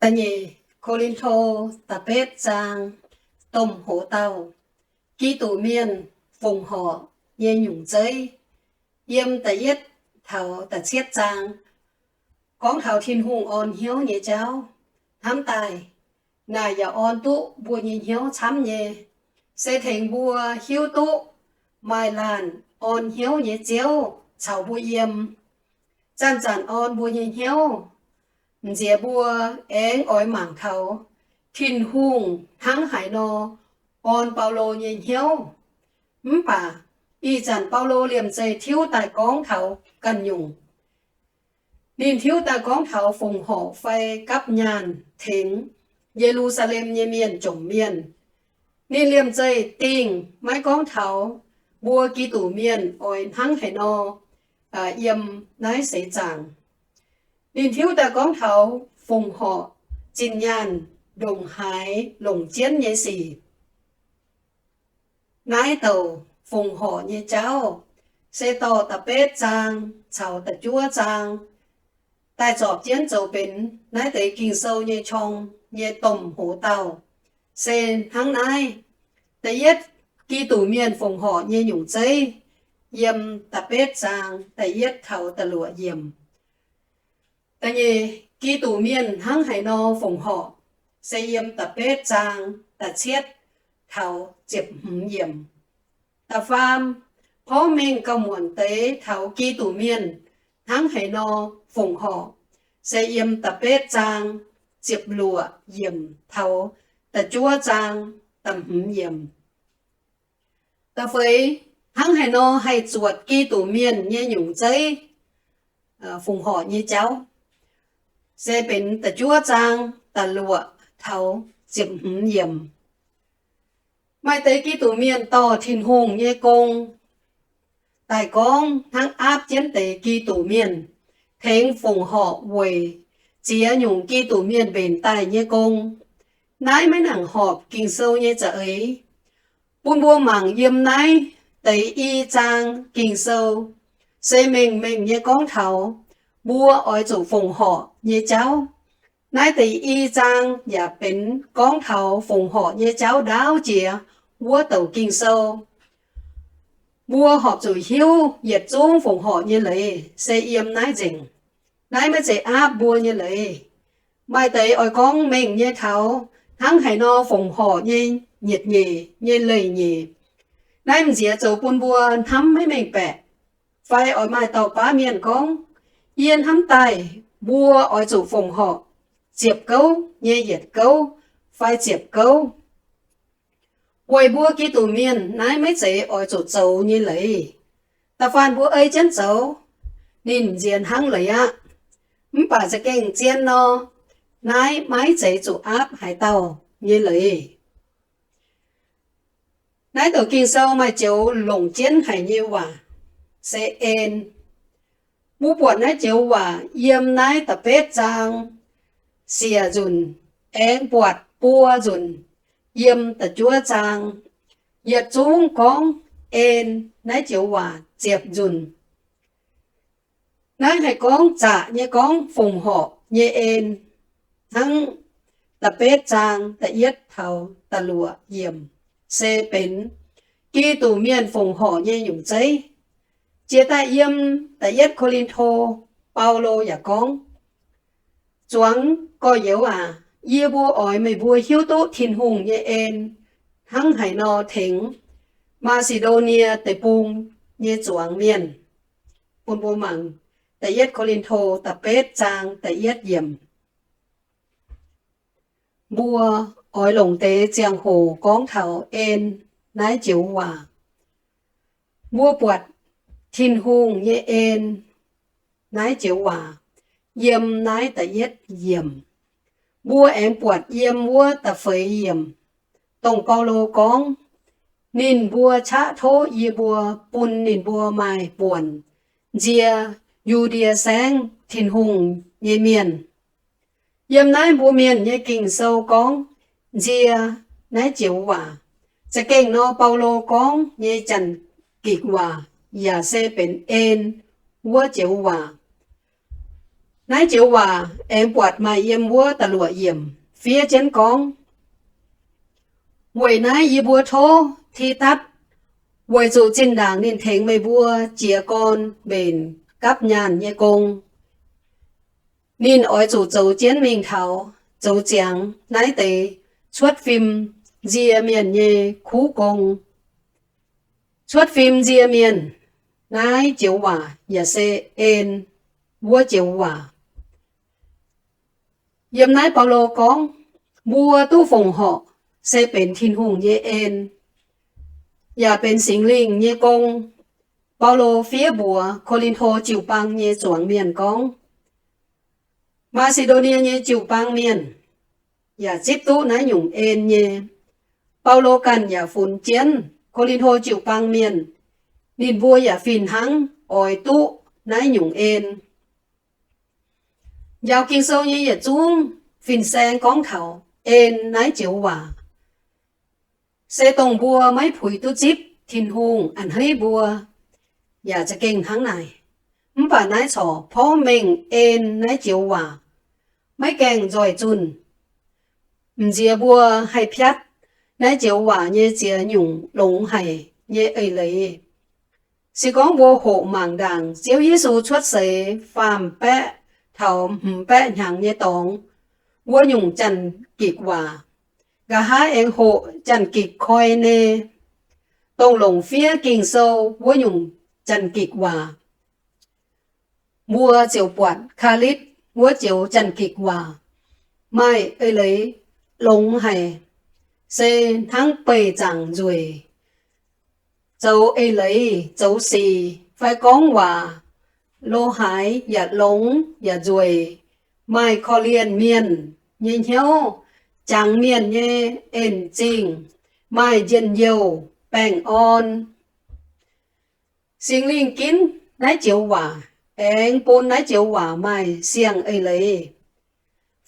Da'nyeic Ko^lin^to da'betv zaang. Domh hoz dauh, Giduc Mienh fongc horc nyei nyungc zeiv, yiem da'yietv taux da'cietv zaang, gorngv taux Tin-Hungh orn hnyouv nyei jauv. Hnamv daaih, naaic yaac orn duqv mbuo nyei hnyouv camv nyei, se tengx mbuo hiuv duqv maaih laanh orn hnyouv nyei Ziouv caux mbuo yiem, zanc-zanc orn mbuo nyei hnyouv. M'nziex mbuo aengx oix mangc taux Tin-Hungh hnangv haaix nor orn Baulo nyei hnyouv. Mv baac ih zanc Baulo liemh zeih tiuv daaih gorngv taux ganh nyungc. Ninh tiuv daaih gorngv taux fongc horc fai gapv nyaanh tengx Ye^lu^saa^lem nyei mienh jomc mienh. Ninh liemh zeih dingh maiv gorngv taux mbuo Giduc Mienh oix hnangv haaix nor yiem naaiv seix zaangc. Ninh tiuv daaih gorngv taux fongc horc zinh nyaanh ndongc haaix longc jienv nyei sic. Naaiv douc fongc horc nyei jauv se dorh da'betv zaang caux da'juov zaang daaih zorpc jienv zoux benx naaiv deix Ging-Sou nyei qorng nyei domh hoz dauh. Se hnangv naaiv, da'yietv, Giduc Mienh fongc horc nyei nyungc zeiv, yiem da'betv zaang da'yietv taux da'luoqc yiemc. Da'nyeic, Giduc Mienh hnangv haaix nor fongc horc, se yiem da'betv zaang da'cietv taux ziepc hmz yiemc. Da'faam, porv mengh gauh muonc deix taux Giduc Mienh hnangv haaix nor fongc horc, se yiem da'betv zaang ziepc luoqc yiemc taux da'juov zaang da'hmz yiemc. Da'feix, hnangv haaix nor haih zuotc Giduc Mienh nyei nyungc zeiv fongc horc nyei jauv, se benx da'juov zaang da'luoqc taux ziepc hmz yiemc. Maaih deix Giduc Mienh dorh Tin-Hungh nyei gong daaih gorngv hnangv aapv jienv deix Giduc Mienh, tengx fongc horc weic ziex nyungc Giduc Mienh mbenc daaih nyei gong. Naaiv maiv nangc horpc Ging-Sou nyei za'eix. Bun mbuo mangc yiem naaiv deix i zaang Ging-Sou, se mengh mengh nyei gorngv taux mbuo oix zuqc fongc horc nyei jauv. Naaiv deix i zaang yaac benx gorngv taux fongc horc nyei jauv ndaauv jiex wuov douc Ging-Sou. Mbuo horpc zuqc hiuv yietc zungv fongc horc nyei leiz se yiem naaiv nzengc. Naaiv maiv zeiz aapv mbuo nyei leiz. Maaih deix oix gorngv mengh nyei taux hnangv haaix nor fongc horc nyei nyeic nyeic nyei leiz nyeic. Naaiv m'nziex zoux bun mbuo hnamv maiv mengh baeqc. Fai oix maaih dauh baav mienh gorngv, yie hnamv daaih mbuo oix zuqc fongc horc ziepc gouv nyei yietc gouv fai ziepc gouv. Weic mbuo Giduc Mienh naaiv maiv zeiz oix zuqc zoux nyei leiz. Da'faanh mbuo ei jienv zoux, ninh m'nziex hnangv leiz aqv. Mv baac za'gengh zien nor, naaiv maiv zeiz zuqc aapv haaix dauh nyei leiz. Naaiv douc Ging-Sou maaih joux longc jienv haic nyei waac se en. Mbuo buatc naaiv joux waac yiem naaiv da'betv zaang siec nzunc, aengx buatc buo nzunc yiem da'juov zaang. Yietc zungv gorngv en naaiv joux waac ziepc nzunc. Naaiv haih gorngv zaqc nyei gorngv fongc horc nyei en, hnangv da'betv zaang da'yietv taux da'luoqc yiemc, se benx Giduc Mienh fongc horc nyei nyungc zeiv. Jiex daaih yiem da'yietv Ko^lin^to, Baulo yaac gorngv, zuangx gorx-youz aac, yie mbuo oix meih mbuo hiuv duqv Tin-Hungh nyei en hnangv haaix nor tengx Maa^si^ndo^nie Deic-Bung nyei zuangx mienh. Bun mbuo mangc da'yietv Ko^lin^to da'betv zaang da'yietv yiemc. Mbuo oix longc deix ziangh hoc gorngv taux en naaiv joux waac. Mbuo buatc Tin-Hungh nyei en naaiv joux waac yiem naaiv da'yietv yiemc. Mbuo aengx buatc yiem wuov da'feix yiemc, dongh Baulo gorngv, ninh mbuo qaqv tov yie mbuo bun ninh mbuo maaih buonc nzie Yu^ndie Saengv Tin-Hungh nyei mienh. Yiem naaiv mbuo Mienh nyei Ging-Sou gorngv nzie naaiv joux waac, za'gengh nor Baulo gorngv nyei Janx-Gikc waac yaac se benx en wuov joux waac. Naaiv joux waac aengx buatc maaih yiem wuov da'luoqc yiemc fiev jienv gorngv, weic naaiv yie mbuo tov Tidatv, weic zuqc zinh ndaangc ninh tengx meih mbuo jiez gorn mbenc gapv nyaanh nyei gong, ninh oix zuqc zoux jienv mingh taux zoux ziangx naaiv deix cuotv fim nzie mienh nyei kuv gong. Cuotv fim nzie mienh. Naaiv joux waac yaac se en wuov joux waac. Yiem naaiv Baulo gorngv, mbuo duqv fongc horc se benx Tin-Hungh nyei en, yaac benx Singx Lingh nyei gong. Baulo fiev mbuox Ko^lin^to jiu-baang nyei zuangx mienh gorngv, Maa^si^ndo^nie nyei jiu-baang mienh yaac zipv duqv naaiv nyungc en nyei. Baulo ganh yaac funx jienv Ko^lin^to jiu-baang mienh, ninh mbuo yaac fih hnangv oix duqv naaiv nyungc en. Njaaux Ging-Sou nyei yietc zungv fin-saeng gorngv taux en naaiv joux waac, se dongh mbuo maiv puix duqv zipv Tin-Hungh a'hneiv mbuo, yaac za'gengh hnangv naaic. Mv baac naaiv corc porv mengh en naaiv joux waac maiv gaengh nzoih zunh, m'nziex mbuo haih piatv naaiv joux waac nyei ziex nyungc longx haic nyei eix leiz. Se gorngv mbuo hoqc mangc ndaangc Ziouv Yesu cuotv seix faam baeqv taux hmz baeqv hnyangx nyei dorngx wuov nyungc Janx-Gikc waac, nqa'haav aengx hoqc Janx-Gikc Koine, dongh longc fiev Ging-Sou wuov nyungc Janx-Gikc waac, mbuo ziouc buatc Kalitv wuov joux Janx-Gikc waac maaih eix leiz longx haic, se hnangv beih zaangc nzueic, zoux eix leiz zoux sic fai gorngv waac lo haaix yaac longx yaac nzueic, maaih korv-lienh mienh nyei hnyouv, jangx mienh nyei en-zingh, maaih njien-youh baengh orn. Singx Lingh ginv naaiv joux waac aengx bun naaiv joux waac maaih siang eix leiz.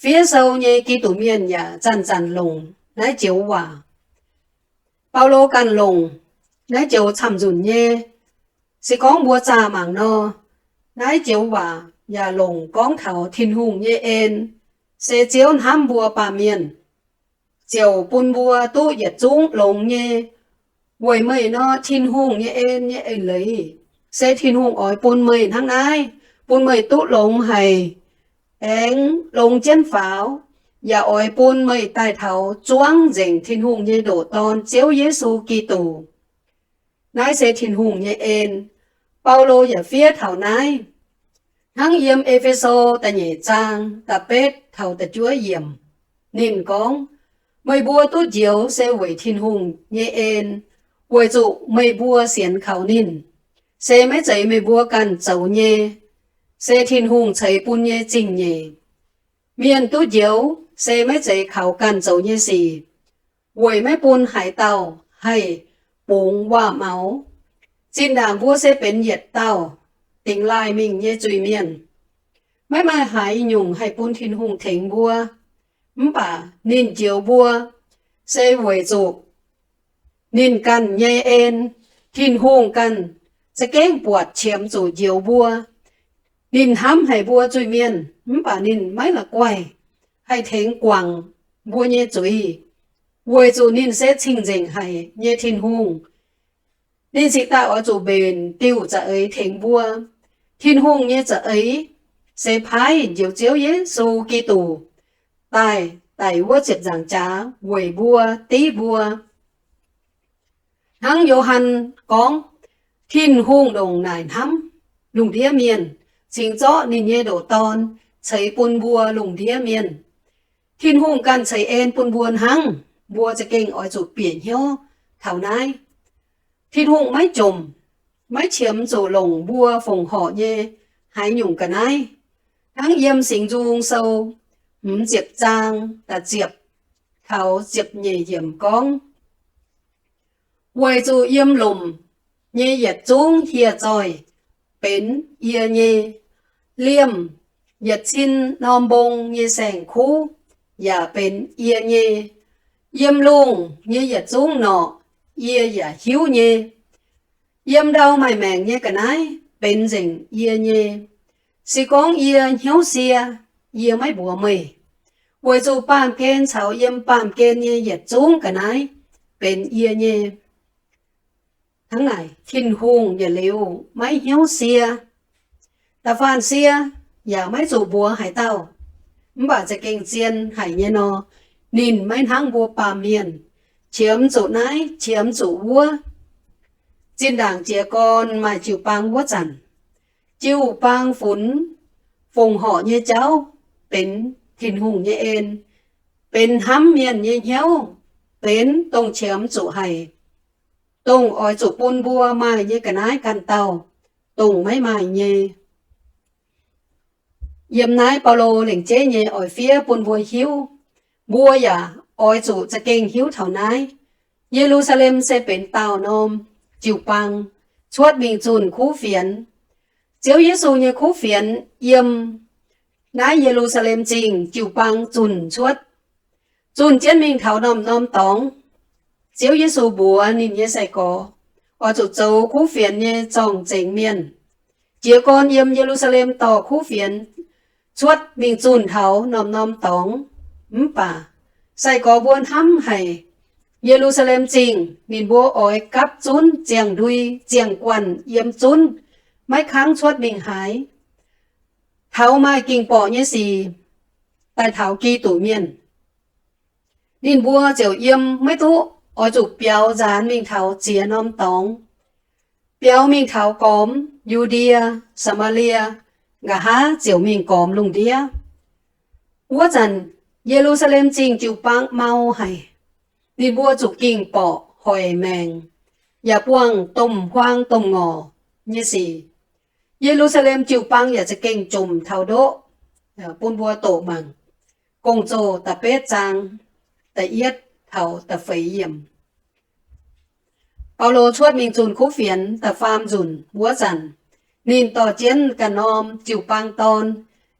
Fiev sou nyei Giduc Mienh yaac zanc-zanc longc naaiv joux waac. Baulo ganh longc naaiv joux camv-nzunc nyei. Se gorngv mbuo zaah mangc nor, naaiv joux waac yaac longc gorngv taux Tin-Hungh nyei en, se Ziouv hnamv mbuo baamh mienh, ziouc bun mbuo duqv yietc zungv longx nyei. Weic meih nor, Tin-Hungh nyei en nyei eix leiz se Tin-Hungh oix bun meih hnangv naaiv, bun meih duqv longx haic, aengx longx jienv faaux, yaac oix bun meih daaih taux zuangv nzengc Tin-Hungh nyei ndoqc Dorn, Ziouv Yesu Giduc. Naaiv se Tin-Hungh nyei en. Baulo yaac fiev taux naaiv. Hnangv yiem E^fe^so da'nyeic zaang da'betv taux da'juov yiemc, ninh gorngv, meih mbuo duqv njoux se weic Tin-Hungh nyei en, weic zuqc meih mbuo sienx kaux ninh. Se maiv zeiz meih mbuo ganh zoux nyei, se Tin-Hungh ceix bun nyei zingh nyeic. Mienh duqv njoux se maiv zeiz kaux ganh zoux nyei sic, weic maiv bun haaix dauh haih bungx waac-maux. Zinh ndaangc mbuo se benx yietc dauh dingx laaih mingh nyei zuiz-mienh. Maiv maaih haaix nyungc haih bun Tin-Hungh tengx mbuo. Mv baac ninh njoux mbuo se weic zuqc ninh ganh nyei en. Tin-Hungh ganh za'gengh buatc qiemx zuqc njoux mbuo. Ninh hnamv haic mbuo zuiz-mienh, mv baac ninh maiv la'guaih haih tengx guangc mbuo nyei zuiz, weic zuqc ninh se cing-nzengc haic nyei Tin-Hungh. Ninh cingx daaih oix zuqc mbenc diuh za'eix tengx mbuo. Tin-Hungh nyei za'eix se paaiv Njoux Ziouv Yesu Giduc daaih daic wuov ziepc nzaangc jaax weic mbuo div mbuo. Hnangv Yo^han gorngv, Tin-Hungh ndongc naaic hnamv lungh ndiev mienh, cingx zorqv ninh nyei ndoqc Dorn ceix bun mbuo lungh ndiev mienh. Tin-Hungh ganh ceix en bun mbuo hnangv, mbuo za'gengh oix zuqc bieqc hnyouv taux naaiv. Tin-Hungh maiv jomc, maiv qiemx zuqc longc mbuo fongc horc nyei haaix nyungc ga'naaiv. Hnangv yiem Singx Nzung Sou hmz ziepc zaang da'ziepc taux ziepc nyeic yiemc gorngv, weic zuqc yiem lomc nyei yietc zungv hieh zoih benx yie nyei, liemh yietc cin norm mbong nyei saeng-kuv yaac benx yie nyei, yiem lungh nyei yietc zungv norqc yie yaac hiuv nyei, yiem ndau maaih maengc nyei ga'naaiv benx nzengc yie nyei. Se gorngv yie hnyouv sie, yie maiv mbuox meih, weic zuqc baamh gen caux yiem baamh gen nyei yietc zungv ga'naaiv benx yie nyei. Hnangv naaic, Tin-Hungh yietc liuz maiv hnyouv sie. Da'faanh sie yaac maiv zuqc mbuox haaix dauh, mv baac za'gengh zien haic nyei nor, ninh maiv hnangv mbuo baamh mienh, qiemx zuqc naaiv, qiemx zuqc wuov. Zinh ndaangc jiez gorn maaih jiu-baang wuov zanc, jiu-baang funx fongc horc nyei jauv benx Tin-Hungh nyei en, benx hnamv mienh nyei hnyouv, benx dongh qiemx zuqc haic, dongh oix zuqc bun mbuo maaih nyei ga'naaiv ganh dauh, dongh maiv maaih nyei. Yiem naaiv Baulo lengc jeiv nyei oix fiev bun mbuo hiuv, mbuo yaac oix zuqc za'gengh hiuv taux naaiv. Ye^lu^saa^lem se benx daauh norm jiu-baang cuotv mingh zunh kuv fienx. Ziouv Yesu nyei kuv fienx yiem naaiv Ye^lu^saa^lem Zingh jiu-baang zunh cuotv, zunh jienv mingh taux norm-norm dorngx. Ziouv Yesu mbuox ninh nyei sai-gorx oix zuqc zoux kuv fienx nyei zorng-zengx mienh, jiez gorn yiem Ye^lu^saa^lem dorh kuv fienx cuotv mingh zunh taux norm-norm dorngx. Mv baac sai-gorx mbuo hnamv haic Ye^lu^saa^lem Zingh, ninh mbuo oix gapv zunv ziangh ndui ziangh guanh yiem zunv, maiv kangv cuotv mingh haaix. Taux maaih ging-borqc nyei sic daaih taux Giduc Mienh, ninh mbuo ziouc yiem maiv duqv, oix zuqc biaux nzaanx mingh taux ziex norm dorngx, biaux mingh taux gormx Yu^ndie, Saa^maa^lie, nqa'haav ziouc mingh gormx lungh ndiev. Wuov zanc Ye^lu^saa^lem Zingh jiu-baang mau haic. Ninh mbuo zuqc ging-borqc hoic maengc, yaac buangh domh huaang domh ngorc nyei sic. Ye^lu^saa^lem jiu-baang yaac za'gengh jomc taux ndoqv. Bun mbuo doqc mangc Gong-Zoh da'betv zaang da'yietv taux da'feix yiemc. Baulo cuotv mingh zunh kuv fienx da'faam nzunc wuov zanc, ninh dorh jienv ganh norm jiu-baang dorn,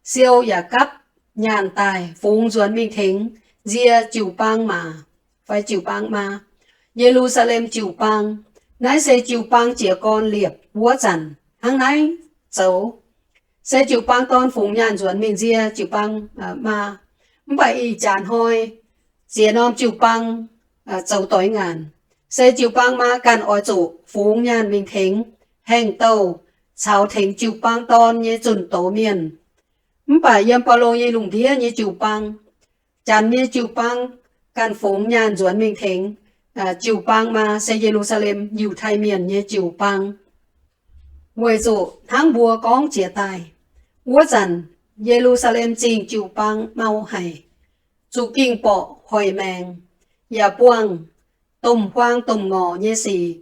siou yaac gapv nyaanh daaih fungx nzuonx mingh tengx nzie jiu-baang maac fai jiu-baang maa, Ye^lu^saa^lem jiu-baang. Naaiv se jiu-baang jiez gorn liepc wuov zanc hnangv naaiv zoux. Se jiu-baang dorn fungx nyaanh nzuonx mingh nzie jiu-baang maa. Mv baac ih jaax hnoi ziex norm jiu-baang zoux doix ngaanc, se jiu-baang maa ganh oix zuqc fungx nyaanh mingh tengx, haengh douh caux tengx jiu-baang dorn nyei zunh doz mienh. Mv baac yiem Baulo nyei lungh ndiev nyei jiu-baang, janx nyei jiu-baang ganh fungx nyaanh nzuonx mingh tengx jiu-baang maa, se Ye^lu^saa^lem Yiutai Mienh nyei jiu-baang. Weic zuqc hnangv mbuo gorngv jiex daaih, wuov zanc Ye^lu^saa^lem Zingh jiu-baang mau haic, zuqc ging-borqc hoic maengc, yaac buangh domh huaang domh ngorc nyei sic.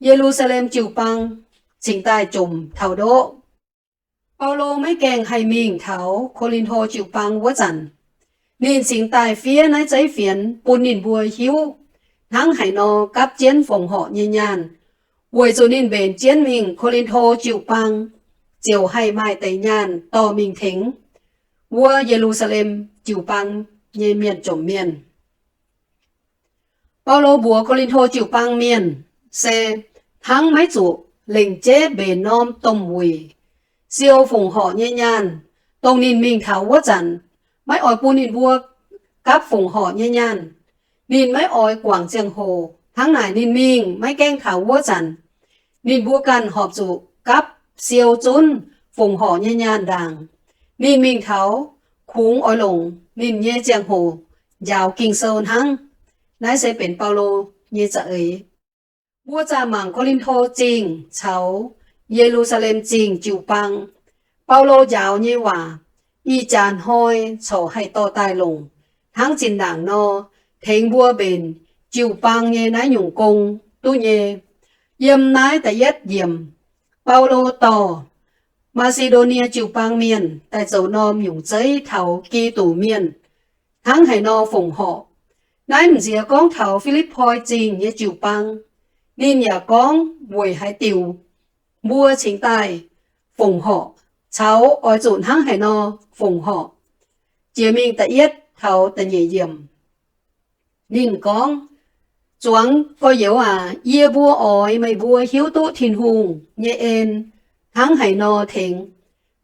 Ye^lu^saa^lem jiu-baang cingx daaih jomc taux ndoqv. Baulo maiv gaengh haih mingh taux Ko^lin^to jiu-baang wuov zanc, ninh cingx daaih fiev naaiv zeiv fienx bun ninh mbuo hiuv hnangv haaix nor gapv jienv fongc horc nyei nyaanh, weic zuqc ninh mbenc jienv mingh Ko^lin^to jiu-baang ziouc haih maaih deix nyaanh dorh mingh tengx wuov Ye^lu^saa^lem jiu-baang nyei mienh jomc mienh. Baulo mbuox Ko^lin^to jiu-baang mienh se hnangv maiv zuqc lengc jeiv mbenc norm domh wuic siou fongc horc nyei nyaanh, dongh ninh mingh taux wuov zanc maiv oix bun ninh mbuo gapv fongc horc nyei nyaanh. Ninh maiv oix guangc ziangh hoc. Hnangv naaic ninh mingh maiv gaengh taux wuov zanc, ninh mbuo ganh horpc zuqc gapv siou zunv fongc horc nyei nyaanh ndaangc. Ninh mingh taux kungx oix longc ninh nyei ziangh hoc njaaux Ging-Sou hnangv. Naaiv se benx Baulo nyei za'eix. Mbuo zaah mangc Ko^lin^to Zingh caux Ye^lu^saa^lem Zingh jiu-baang. Baulo njaaux nyei waac ih jaax hnoi corc haih dorh daaih longc hnangv zinh ndaangc nor, tengx mbuo mbenc jiu-baang nyei naaiv nyungc gong duqv nyei. Yiem naaiv da'yietv yiemc, Baulo dorh Maa^si^ndo^nie jiu-baang mienh daaih zoux norm nyungc zeiv taux Giduc Mienh hnangv haaix nor fongc horc. Naaiv m'nziex gorngv taux Fi^lipv^poi Zingh nyei jiu-baang. Ninh yaac gorngv weic haaix diuc mbuo cingx daaih fongc horc, caux oix zuqc hnangv haaix nor fongc horc. Jiex mingh da'yietv taux da'nyeic yiemc, ninh gorngv, Zuangx gorx-youz aac, yie mbuo oix meih mbuo hiuv duqv Tin-Hungh nyei en hnangv haaix nor tengx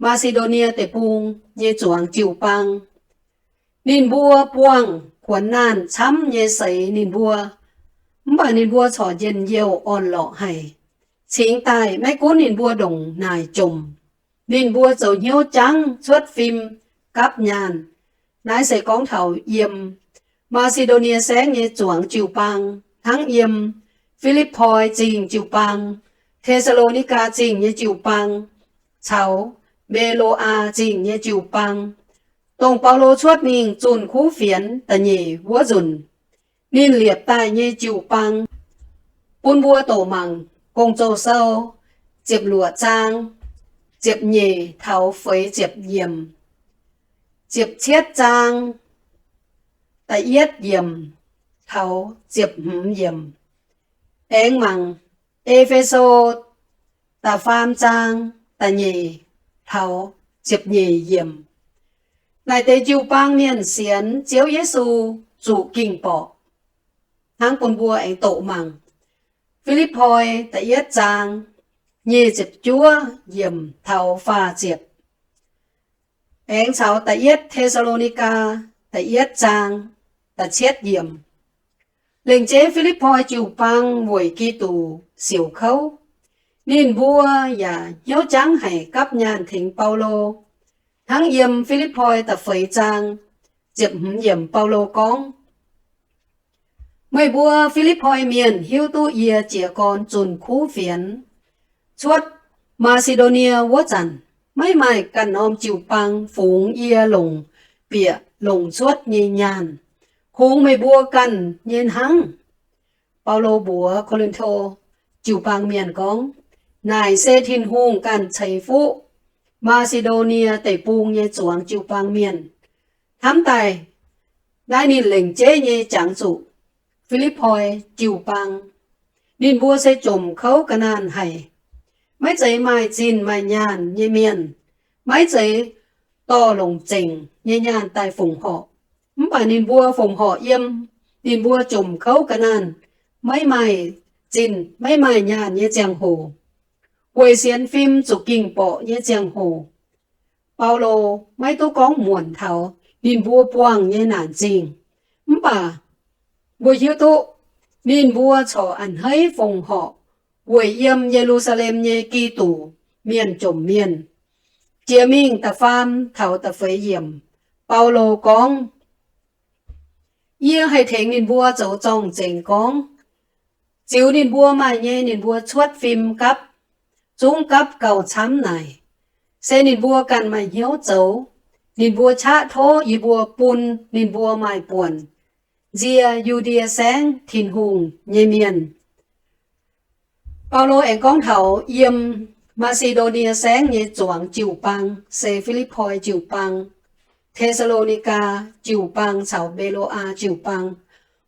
Maa^si^ndo^nie Deic-Bung nyei zuangx jiu-baang. Ninh mbuo buangh kuonx naanh camv nyei seix ninh mbuo, mv baac ninh mbuo corc njien-youh orn-lorqc haic. Cingx daaih maiv gunv ninh mbuo ndongc naaic jomc, ninh mbuo zoux hnyouv jangv cuotv fim gapv nyaanh. Naaiv se gorngv taux yiem Maa^si^ndo^nie Saengv nyei zuangx jiu-baang, hnangv yiem Fi^lipv^poi Zingh jiu-baang, Te^saa^lo^ni^gaa Zingh nyei jiu-baang, caux Mbe^lo^aa Zingh nyei jiu-baang. Dongh Baulo cuotv mingh zunh kuv fienx da'nyeic wuov nzunc, ninh liepc daaih nyei jiu-baang, bun mbuo doqc mangc Gong-Zoh Sou ziepc luoqc zaang ziepc nyeic taux feix ziepc yiemc, ziepc cietv zaang da'yietv yiemc taux ziepc hmz yiemc. Aengx mangc E^fe^so da'faam zaang da'nyeic taux ziepc nyeic yiemc. Naaic deix jiu-baang mienh sienx Ziouv Yesu zuqc ging-borqc, hnangv bun mbuo aengx doqc mangc Fi^lipv^poi da'yietv zaang nyic ziepc juov yiemc taux faah ziepc, aengx caux da'yietv Te^saa^lo^ni^gaa da'yietv zaang da'cietv yiemc. Lengc jeiv Fi^lipv^poi jiu-baang weic Giduc siouc kouv. Ninh mbuo yaac hnyouv jangv haic gapv nyaanh tengx Baulo. Hnangv yiem Fi^lipv^poi da'feix zaang ziepc hmz yiemc Baulo gorngv, Meih mbuo Fi^lipv^poi Mienh hiuv duqv yie jiez gorn zunh kuv fienx cuotv Maa^si^ndo^nie wuov zanc, maiv maaih ganh norm jiu-baang fungx yie longc bieqc longc cuotv nyei nyaanh. Kungx meih mbuo ganh nyei hnangv. Baulo mbuox Ko^lin^to jiu-baang mienh gorngv, Naaic se Tin-Hungh ganh ceix fuqv Maa^si^ndo^nie Deic-Bung nyei zuangx jiu-baang mienh. Hnamv daaih naaiv ninh lengc jeiv nyei jangx zuqc Fi^lipv^poi jiu-baang. Ninh mbuo se jomc kouv ga'naanh haic, maiv zeiz maaih zinh maaih nyaanh nyei mienh, maiv zeiz dorh longc zengc nyei nyaanh daaih fongc horc. Mv baac ninh mbuo fongc horc yiem ninh mbuo jomc kouv ga'naanh, maiv maaih zinh maiv maaih nyaanh nyei ziangh hoc, weic sienx fim zuqc ging-borqc nyei ziangh hoc. Baulo maiv duqv gorngv muonc taux ninh mbuo buangh nyei naanc zingh, mv baac mbuo hiuv duqv ninh mbuo corc a'hneiv fongc horc weic yiem Ye^lu^saa^lem nyei Giduc Mienh jomc mienh. Jiex mingh da'faam taux da'feix yiemc, Baulo gorngv, Yie haih tengx ninh mbuo zoux zorng-zengx gorngv, ziux ninh mbuo maaih nyei ninh mbuo cuotv fim gapv, zungv gapv gauh camv naaic, se ninh mbuo ganh maaih hnyouv zoux. Ninh mbuo qaqv tov yie mbuo bun ninh mbuo maaih buonc nzie Yu^ndie Saengv Tin-Hungh nyei mienh. Baulo aengx gorngv taux yiem Maa^si^ndo^nie Saengv nyei zuangx jiu-baang, se Fi^lipv^poi jiu-baang, Te^saa^lo^ni^gaa jiu-baang caux Mbe^lo^aa jiu-baang,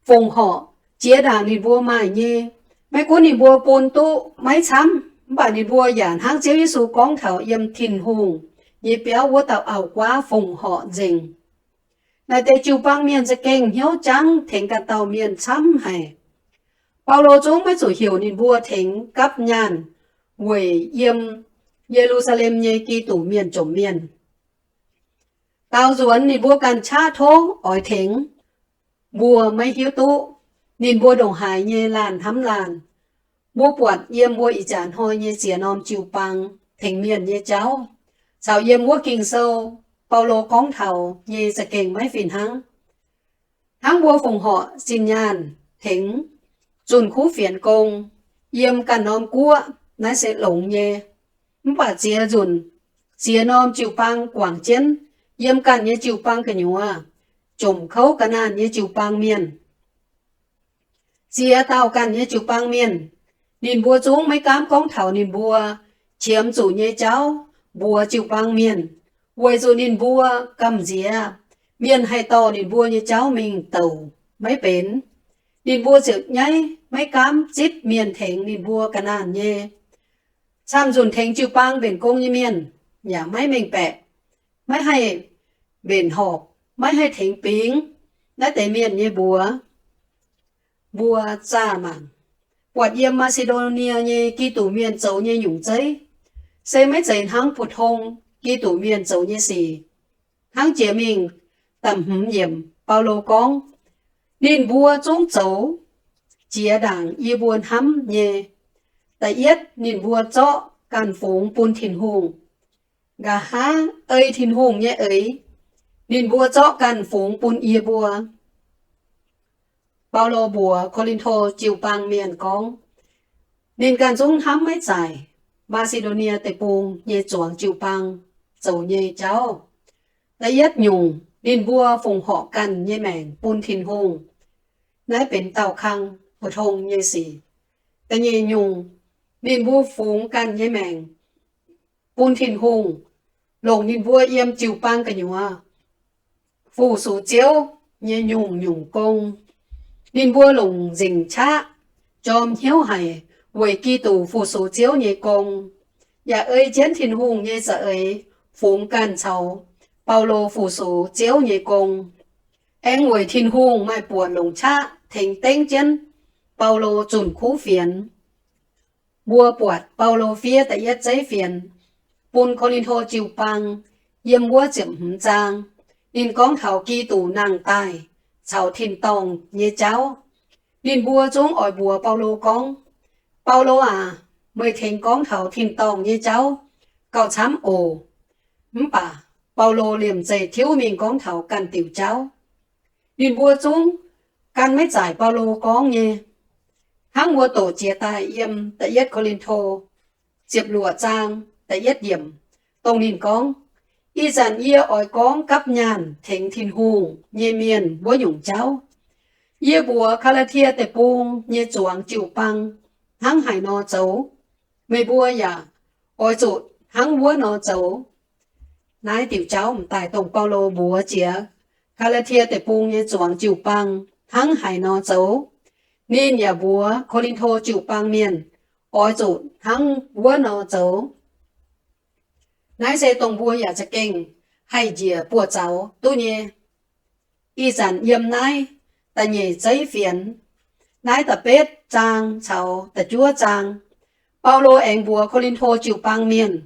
fongc horc jiex ndaangc ninh mbuo maaih nyei. Maiv gunv ninh mbuo bun duqv maiv camv, mv baac ninh mbuo yaac hnangv Ziouv Yesu gorngv taux yiem Tin-Hungh nyei biauv wuov dauh auv-guaav fongc horc nzengc. Naaiv deix jiu-baang mienh za'gengh hnyouv jangv tengx ganh dauh mienh camv haic. Baulo zungv maiv zuqc heuc ninh mbuo tengx gapv nyaanh weic yiem Ye^lu^saa^lem nyei Giduc Mienh jomc mienh. Daaux nzuonx ninh mbuo ganh qaqv tov oix tengx, mbuo maiv hiuv duqv ninh mbuo ndongc haaix nyei laanh hnamv laanh. Mbuo buatc yiem mbuo ih jaax hnoi nyei ziex norm jiu-baang tengx mienh nyei jauv, caux yiem wuov Ging-Sou, Baulo gorngv taux nyei za'gengh maiv fih hnangv. Hnangv mbuo fongc horc zinh nyaanh tengx zunh kuv fienx gong, yiem ganh norm guoqv naaiv se longx nyei. Mv baac ziex nzunc, ziex norm jiu-baang guangc jienv, yiem ganh nyei jiu-baang gu'nyuoz, jomc kouv ga'naanh nyei jiu-baang mienh, ziex dauh ganh nyei jiu-baang mienh, ninh mbuo zungv maiv gaamv gorngv taux ninh mbuo qiemx zuqc nyei jauv mbuox jiu-baang mienh, weic zuqc ninh mbuo gamh nziex mienh haih dorh ninh mbuo nyei jauv mingh douc maiv benx. Ninh mbuo ziouc nyaiv maiv gaamv zipv mienh tengx ninh mbuo ga'naanh nyei. Camv-nzunc tengx jiu-baang mbenc gong nyei mienh yaac maiv mengh baeqc, maiv haih mbenc horpc, maiv haih tengx bingx. Naaiv deix mienh nyei mbuox mbuo zaah mangc, buatc yiem Maa^si^ndo^nie nyei Giduc Mienh zoux nyei nyungc zeiv, se maiv zeiz hnangv pou-tong Giduc Mienh zoux nyei sic. Hnangv jiex mingh da'hmz yiemc Baulo gorngv, ninh mbuo zungv zoux jiex ndaangc yie mbuo hnamv nyei. Da'yietv, ninh mbuo zorqv ganh fungx bun Tin-Hungh. Nqa'haav ei Tin-Hungh nyei eix, ninh mbuo zorqv ganh fungx bun yie mbuo. Baulo mbuox Ko^lin^to jiu-baang mienh gorngv, ninh ganh zungv hnamv maiv zaaic Maa^si^ndo^nie Deic-Bung nyei zuangx jiu-baang zoux nyei jauv. Da'yietv nyungc, ninh mbuo fongc horc ganh nyei maengc bun Tin-Hungh. Naaiv benx daauh kang mbu'tong nyei sic. Da'nyeic nyungc, ninh mbuo fungx ganh nyei maengc bun Tin-Hungh, longc ninh mbuo yiem jiu-baang gu'nyuoz fu-sux Ziouv nyei nyungc-nyungc gong. Ninh mbuo longc nzengc qaqv jorm hnyouv haic weic Giduc fu-sux Ziouv nyei gong, yaac ei jienv Tin-Hungh nyei za'eix fungx ganh caux Baulo fu-sux Ziouv nyei gong. Aengx weic Tin-Hungh maaih buonc longc qaqv tengx dengv jienv Baulo zunh kuv fienx. Mbuo buatc Baulo fiev da'yietv zeiv fienx bun Ko^lin^to jiu-baang, yiem wuov ziepc hmz zaang, ninh gorngv taux Giduc nangh daaih caux tin-dorngh nyei jauv. Ninh mbuo zungv oix mbuox Baulo gorngv, Baulo aac, meih tengx gorngv taux tin-dorngh nyei jauv gauh camv oc. Mv baac Baulo liemh zeih tiuv mingh gorngv taux ganh diuc jauv. Ninh mbuo zungv gan maiv zaaic Baulo gorngv nyei. Hnangv mbuo doqc jiex daaih yiem da'yietv Ko^lin^to ziepc luoqc zaang da'yietv yiemc, dongh ninh gorngv, ih zanc yie oix gorngv gapv nyaanh tengx Tin-Hungh nyei mienh wuov nyungc jauv. Yie mbuox Gaa^laa^tie Deic-Bung nyei zuangx jiu-baang hnangv haaix nor zoux, meih mbuo yaac oix zuqc hnangv wuov nor zoux. Naaiv diuc jauv m'daaih dongh Baulo mbuox jiex Gaa^laa^tie Deic-Bung nyei zuangx jiu-baang hnangv haaix nor zoux, ninh yaac mbuox Ko^lin^to jiu-baang mienh oix zuqc hnangv wuov nor zoux. Naaiv se dongh mbuo yaac za'gengh haih njiec buoz-zaux duqv nyei. Ih zanc yiem naaiv da'nyeic zeiv fienx, naaiv da'betv zaang caux da'juov zaang, Baulo aengx mbuox Ko^lin^to jiu-baang mienh,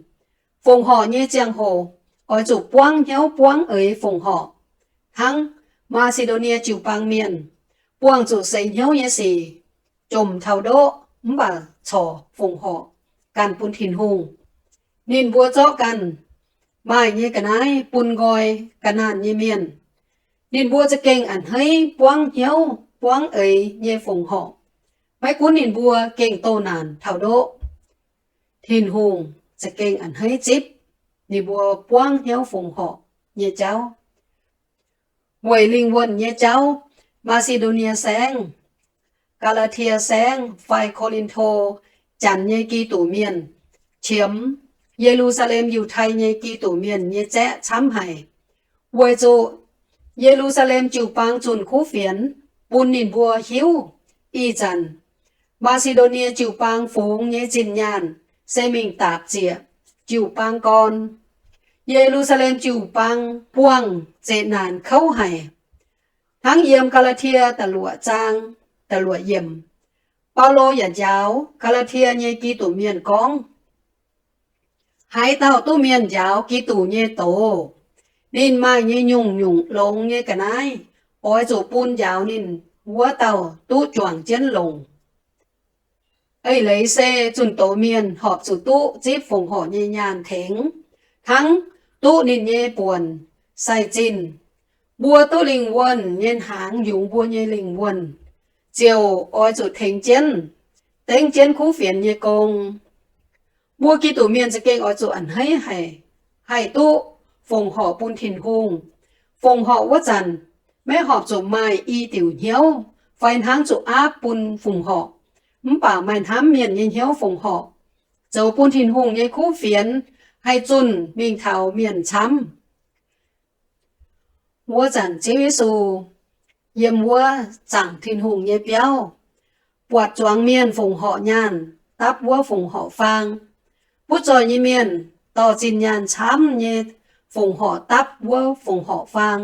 fongc horc nyei ziangh hoc oix zuqc buangv hnyouv buangv eix fongc horc, hnangv Maa^si^ndo^nie jiu-baang mienh buangh zuqc seix hnyouv nyei sic, jomc taux ndoqv mv baac corc fongc horc ganh bun Tin-Hungh. Ninh mbuo zorqv ganh maaih nyei ga'naaiv bun nqoi ga'naanh nyei mienh. Ninh mbuo za'gengh a'hneiv buangv hnyouv buangv eix nyei fongc horc. Maiv gunv ninh mbuo gengh doh naanc taux ndoqv, Tin-Hungh za'gengh a'hneiv zipv ninh mbuo buangv hnyouv fongc horc nyei jauv. Weic lingh wuonh nyei jauv, Maa^si^ndo^nie Saengv, Gaa^laa^tie Saengv fai Ko^lin^to Janx nyei Giduc Mienh qiemx Ye^lu^saa^lem Yiutai nyei Giduc Mienh nyei zaeqv camv haic, weic zuqc Ye^lu^saa^lem jiu-baang zunh kuv fienx bun ninh mbuo hiuv, ih zanc Maa^si^ndo^nie jiu-baang fungx nyei zinh nyaanh se mingh daapc ziec jiu-baang gorn. Ye^lu^saa^lem jiu-baang buangh zeqc naanc kouv haic. Hnangv yiem Gaa^laa^tie da'luoqc zaang da'luoqc yiemc, Baulo yaac njaaux Gaa^laa^tie nyei Giduc Mienh gorngv, haaix dauh duqv mienh njaaux Giduc nyei doz, ninh maaih nyei nyungc-nyungc longx nyei ga'naaiv oix zuqc bun njaaux ninh wuov dauh duqv juangc jienv longc. Eix leiz se zunh doz mienh horpc zuqc duqv zipv fongc horc nyei nyaanh tengx, hnangv duqv ninh nyei buonc sai-zinh. Mbuo duqv lingh wuonh nyei hnaangx yungz mbuo nyei lingh wuonh, ziouc oix zuqc tengx jienv, dengv jienv kuv fienx nyei gong. Mbuo Giduc Mienh za'gengh oix zuqc a'hneiv haic, haih duqv fongc horc bun Tin-Hungh. Fongc horc wuov zanc, maiv horpc zuqc maaih i diuc hnyouv fai hnangv zuqc aapv bun fongc horc, mv baac maaih hnamv mienh nyei hnyouv fongc horc, zoux bun Tin-Hungh nyei kuv fienx haih zunh mingh taux mienh camv. Wuov zanc Ziouv Yesu yiem wuov zaangc Tin-Hungh nyei biauv, buatc zuangx mienh fongc horc nyaanh dapv wuov fongc horc faang. Butv zoih nyei mienh dorh zinh nyaanh camv nyei fongc horc dapv wuov fongc horc faang.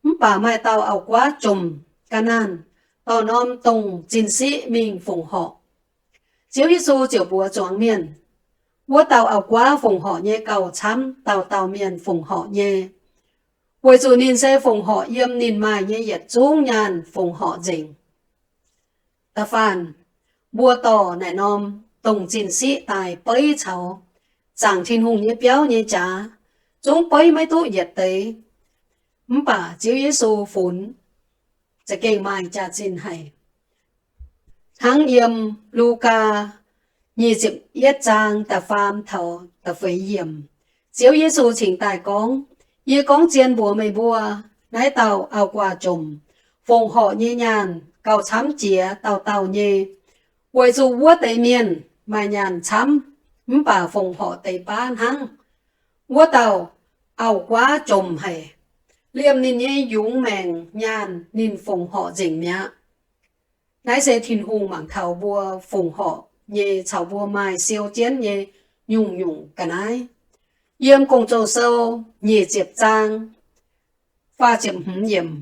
Mv baac maaih dauh auv-guaav jomc ga'naanh dorh norm dongh zinh siqv mingh fongc horc. Ziouv Yesu ziouc mbuox zuangx mienh, Wuov dauh auv-guaav fongc horc nyei gauh camv dauh dauh mienh fongc horc nyei, weic zuqc ninh se fongc horc yiem ninh maaih nyei yietc zungv nyaanh fongc horc nzengc. Da'faanh mbuo dorh naaic norm dongh zinh siqv daaih beiv caux zaangc Tin-Hungh nyei biauv nyei jaax, zungv beiv maiv duqv yietc deix. Mv baac Ziouv Yesu funx za'gengh maaih jaax-zinh haic. Hnangv yiem Lugaa nyic ziepc yietv zaang da'faam taux da'feix yiemc, Ziouv Yesu cingx daaih gorngv, Yie gorngv zien mbuox meih mbuo, naaiv dauh auv-guaav jomc fongc horc nyei nyaanh gauh camv jiex dauh dauh nyei, weic zuqc wuov deix mienh maaih nyaanh camv, mv baac fongc horc deix baav hnangv. Wuov dauh auv-guaav jomc haic. Liemh ninh nyei yungz maengc nyaanh ninh fongc horc nzengc mi'aqv. Naaiv se Tin-Hungh mangc taux mbuo fongc horc nyei caux mbuo maaih siou jienv nyei nyungc-nyungc ga'naaiv. Yiem Gong-Zoh Sou nyic ziepc zaang faah ziepc hmz yiemc,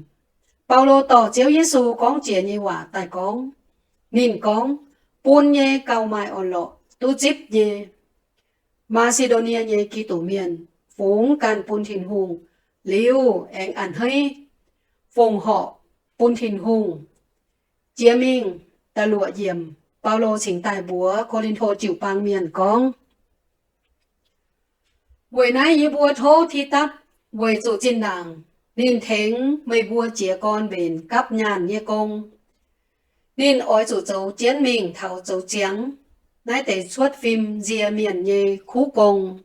Baulo dorh Ziouv Yesu gorngv jiex nyei waac daaih gorngv. Ninh gorngv, Bun nyei gauh maaih orn-lorqc duqv zipv nyei. Maa^si^ndo^nie nyei Giduc Mienh fungx ganh bun Tin-Hungh liuz aengx a'hneiv fongc horc bun Tin-Hungh. Jiex mingh da'luoqc yiemc, Baulo cingx daaih mbuox Ko^lin^to jiu-baang mienh gorngv, Weic naaiv yie mbuo tov Tidatv weic zuqc zinh ndaangc ninh tengx meih mbuo jiez gorn mbenc gapv nyaanh nyei gong. Ninh oix zuqc zoux jienv mingh taux zoux ziangx naaiv deix cuotv fim nzie mienh nyei kuv gong.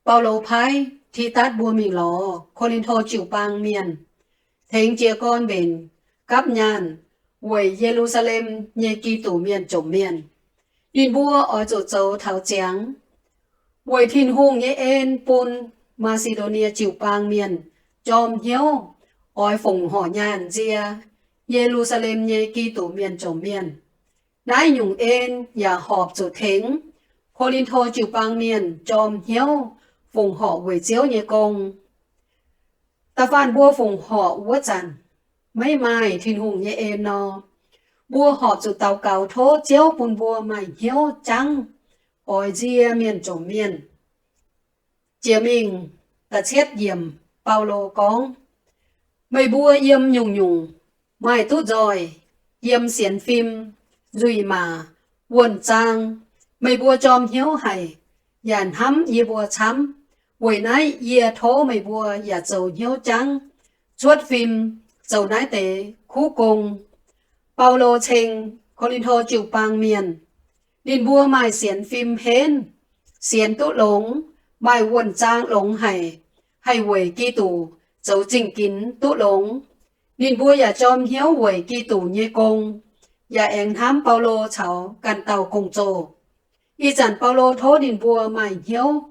Baulo paaiv Tidatv mbuo mingh lorz Ko^lin^to jiu-baang mienh, tengx jiez gorn mbenc gapv nyaanh weic Ye^lu^saa^lem nyei Giduc Mienh jomc mienh. Ninh mbuo oix zuqc zoux taux ziangx weic Tin-Hungh nyei en bun Maa^si^ndo^nie jiu-baang mienh jorm hnyouv oix fongc horc nyaanh nzie Ye^lu^saa^lem nyei Giduc Mienh jomc mienh. Naaiv nyungc en yaac horpc zuqc tengx Ko^lin^to jiu-baang mienh jorm hnyouv fongc horc weic Ziouv nyei gong. Da'faanh mbuo fongc horc wuov zanc maiv maaih Tin-Hungh nyei en nor, mbuo horpc zuqc daux gaux tov Ziouv bun mbuo maaih hnyouv jangv oix nzie mienh jomc mienh. Jiex mingh da'cietv yiemc, Baulo gorngv, Meih mbuo yiem nyungc-nyungc maaih duqv nzoih, yiem sienx fim, nzuih maac, wuonh zaang, meih mbuo jorm hnyouv haic yaac hnamv yie mbuo camv. Weic naaiv yie tov meih mbuo yaac zoux hnyouv jangv cuotv fim zoux naaiv deix kuv gong. Baulo ceng Ko^lin^to jiu-baang mienh, ninh mbuo maaih sienx fim henv, sienx duqv longx, maaih wuonh zaang longx haic, haih weic Giduc zoux zingh ginx duqv longx. Ninh mbuo yaac jorm hnyouv weic Giduc nyei gong, yaac aengx hnamv Baulo caux ganh dauh gong-zoh. Ih zanc Baulo tov ninh mbuo maaih hnyouv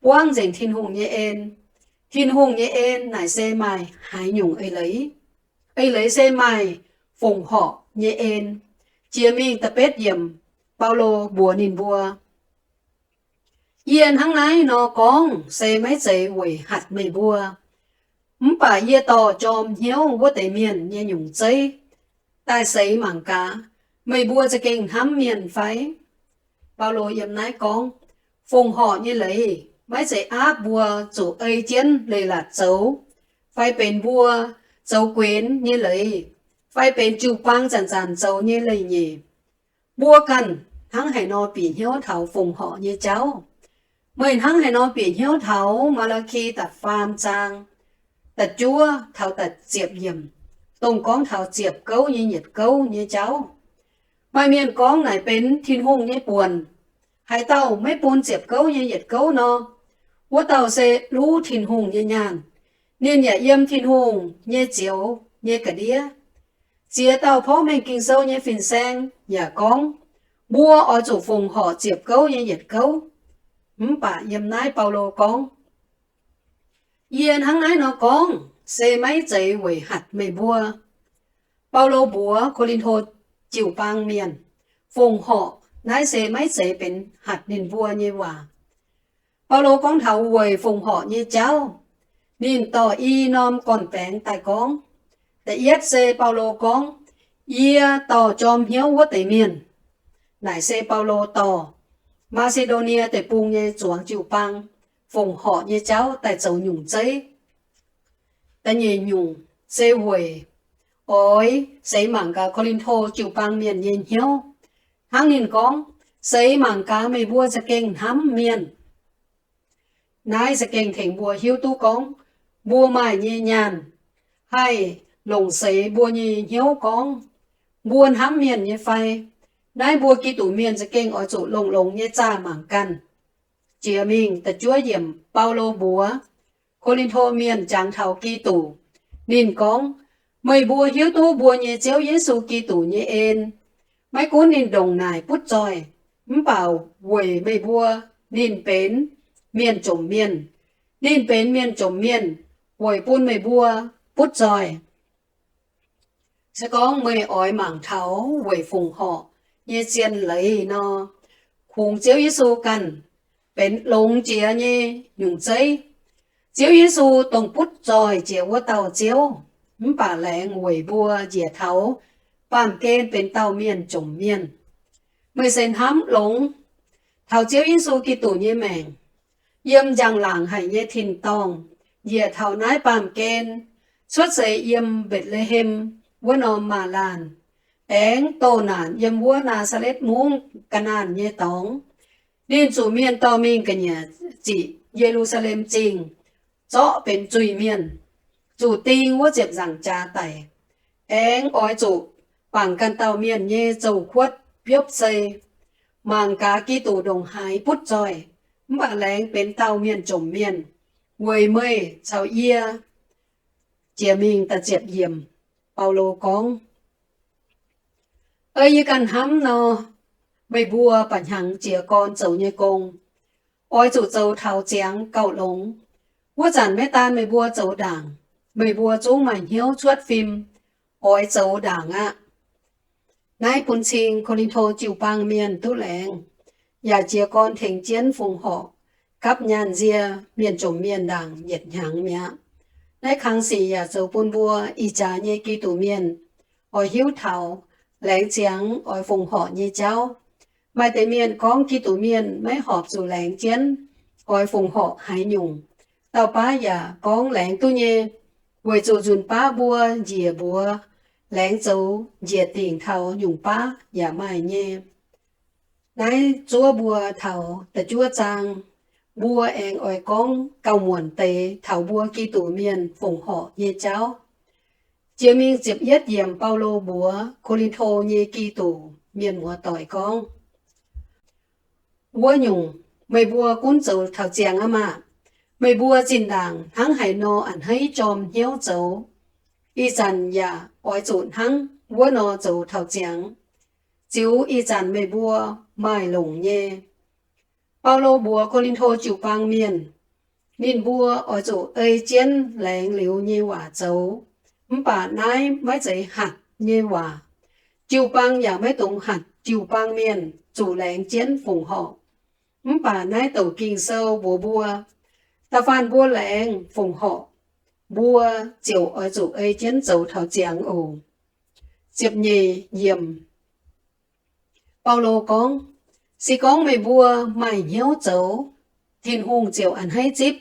buangv nzengc Tin-Hungh nyei en. Tin-Hungh nyei en naaic se maaih haaix nyungc eix leiz? Eix leiz se maaih fongc horc nyei en. Jiex mingh da'betv yiemc, Baulo mbuox ninh mbuo, Yie hnangv naaiv nor gorngv se maiv zeiz weic hatc meih mbuo, mv baac yie dorh jorm hnyouv wuov deix mienh nyei nyungc zeiv daaih seix mangc gaax, meih mbuo za'gengh hnamv mienh fai? Baulo yiem naaiv gorngv, fongc horc nyei leiz maiv zeiz aapv mbuo zuqc ei jienv leiz-latc zoux, fai benx mbuo zoux guenx nyei leiz, fai benx jiu-baang zanc-zanc zoux nyei leiz-nyeic. Mbuo ganh hnangv haaix nor bieqc hnyouv taux fongc horc nyei jauv? Meih hnangv haaix nor bieqc hnyouv taux Maa^laa^ki da'faam zaang da'juov taux da'ziepc yiemc, dongh gorngv taux ziepc gouv nyei yietc gouv nyei jauv? Maaih mienh gorngv naaic benx Tin-Hungh nyei buonc. Haaix dauh maiv bun ziepc gouv nyei yietc gouv nor, wuov dauh se luv Tin-Hungh nyei nyaanh. Ninh yaac yiem Tin-Hungh nyei zioux nyei ga'ndiev. Ziex dauh porv mengh Ging-Sou nyei fin-saeng yaac gorngv, mbuo oix zuqc fongc horc ziepc gouv nyei yietc gouv. Mv baac yiem naaiv Baulo gorngv, Yie hnangv naaiv nor gorngv se maiv zeiz weic hatc meih mbuo. Baulo mbuox Ko^lin^to jiu-baang mienh, fongc horc naaiv se maiv zeiz benx hatc ninh mbuo nyei waac. Baulo gorngv taux weic fongc horc nyei jauv, ninh dorh i norm gorn-baengx daaih gorngv. Da'yietv se Baulo gorngv, Yie dorh jorm hnyouv wuov deix mienh. Naaic se Baulo dorh Maa^si^ndo^nie Deic-Bung nyei zuangx jiu-baang fongc horc nyei jauv daaih zoux nyungc zeiv. Da'nyeic nyungc se weic oix seix mangc gaax Ko^lin^to jiu-baang mienh nyei hnyouv, hnangv ninh gorngv, Seix mangc gaax meih mbuo za'gengh hnamv mienh. Naaiv za'gengh tengx mbuo hiuv duqv gorngv mbuo maaih nyei nyaanh haih longc seix mbuo nyei hnyouv gorngv mbuo hnamv mienh nyei fai. Naaiv mbuo Giduc mienh za'gengh oix zuqc longx-longx nyei zaah mangc ganh. Jiex mingh da'juov yiemc Baulo mbuox Ko^lin^to mienh jangx taux Giduc. Ninh gorngv, Meih mbuo hiuv duqv mbuo nyei Ziouv Yesu Giduc nyei en. Maiv gunv ninh ndongc naaic butv zoih, mv baac weic meih mbuo ninh benx mienh jomc mienh. Ninh benx mienh jomc mienh weic bun meih mbuo butv zoih. Se gorngv meih oix mangc taux weic fongc horc nyei zien leiz nor, kungx Ziouv Yesu ganh benx longx jiex nyei nyungc zeiv. Ziouv Yesu dongh butv zoih jiex wuov dauh Ziouv, mv baac laengz weic mbuo njiec taux baamh gen benx dauh mienh jomc mienh. Meih se hnamv longx taux Ziouv Yesu Giduc nyei maengc, yiem njang-laangc haic nyei tin-dorngh, njiec taux naaiv baamh gen, cuotv seix yiem Mbetc^le^hem wuov norm maaz-laanh, aengx doh naanc yiem wuov Naa^saa^letv Mungv ga'naanh nyei dorngx. Ninh zuqc mienh dorh mingh ga'nyiec ziqc Ye^lu^saa^lem Zingh, zorqv benx zuiz-mienh, zuqc ding wuov ziepc nzaangc jaax daic. Aengx oix zuqc bangc ganh dauh mienh nyei zoux kuotv biopv sei, mangc gaax Giduc ndongc haaix butv zoih, mv baac laengz benx dauh mienh jomc mienh weic meih caux yie. Jiex mingh da'ziepc yiemc, Baulo gorngv, Ei yie ganh hnamv nor, meih mbuo ba'hnyangx jiez gorn zoux nyei gong oix zuqc zoux taux ziangx gauh longx. Wuov zanc maiv daan meih mbuo zoux ndaangc, meih mbuo zungv maaih hnyouv cuotv fim oix zoux ndaangc aqv. Naaiv bun cing Ko^lin^to jiu-baang mienh duqv laengz, yaac jiez gorn tengx jienv fongc horc gapv nyaanh nzie mienh jomc mienh ndaangc yietc hnyangx mi'aqv. Naaiv kang sic yaac zoux bun mbuo ih jaax nyei Giduc mienh oix hiuv taux laengz ziangx oix fongc horc nyei jauv. Maaih deix mienh gorngv Giduc mienh maiv horpc zuqc laengz jienv oix fongc horc haaix nyungc. Dauh baav yaac gorngv laengz duqv nyei, weic zuqc nzunc baav mbuo njiec mbuox laengz zoux njiec dingc taux nyungc baav yaac maaih nyei. Naaiv zuov mbuo taux da'juov zaang, mbuo aengx oix gorngv gauh muonc deix taux mbuo Giduc mienh fongc horc nyei jauv. Jiex mingh ziepc yietv yiemc Baulo mbuox Ko^lin^to nyei Giduc mienh muoz-doic gorngv, Wuov nyungc, meih mbuo gunv zoux taux ziangx aqv maah! Meih mbuo zinh ndaangc hnangv haaix nor a'hneiv jorm hnyouv zoux, ih zanc yaac oix zuqc hnangv wuov nor zoux taux ziangx, ziux ih zanc meih mbuo maaih longc nyei. Baulo mbuox Ko^lin^to jiu-baang mienh, ninh mbuo oix zuqc ei jienv laengz liuz nyei waac zoux, mv baac naaiv maiv zeiz hatc nyei waac. Jiu-baang yaac maiv dungx hatc jiu-baang mienh zuqc laengz jienv fongc horc. Mv baac naaiv douc Ging-Sou mbuox mbuo, da'faanh mbuo laengz fongc horc, mbuo ziouc oix zuqc ei jienv zoux taux ziangx oc. Ziepc nyeic yiemc, Baulo gorngv, Se gorngv meih mbuo maaih hnyouv zoux, Tin-Hungh ziouc a'hneiv zipv,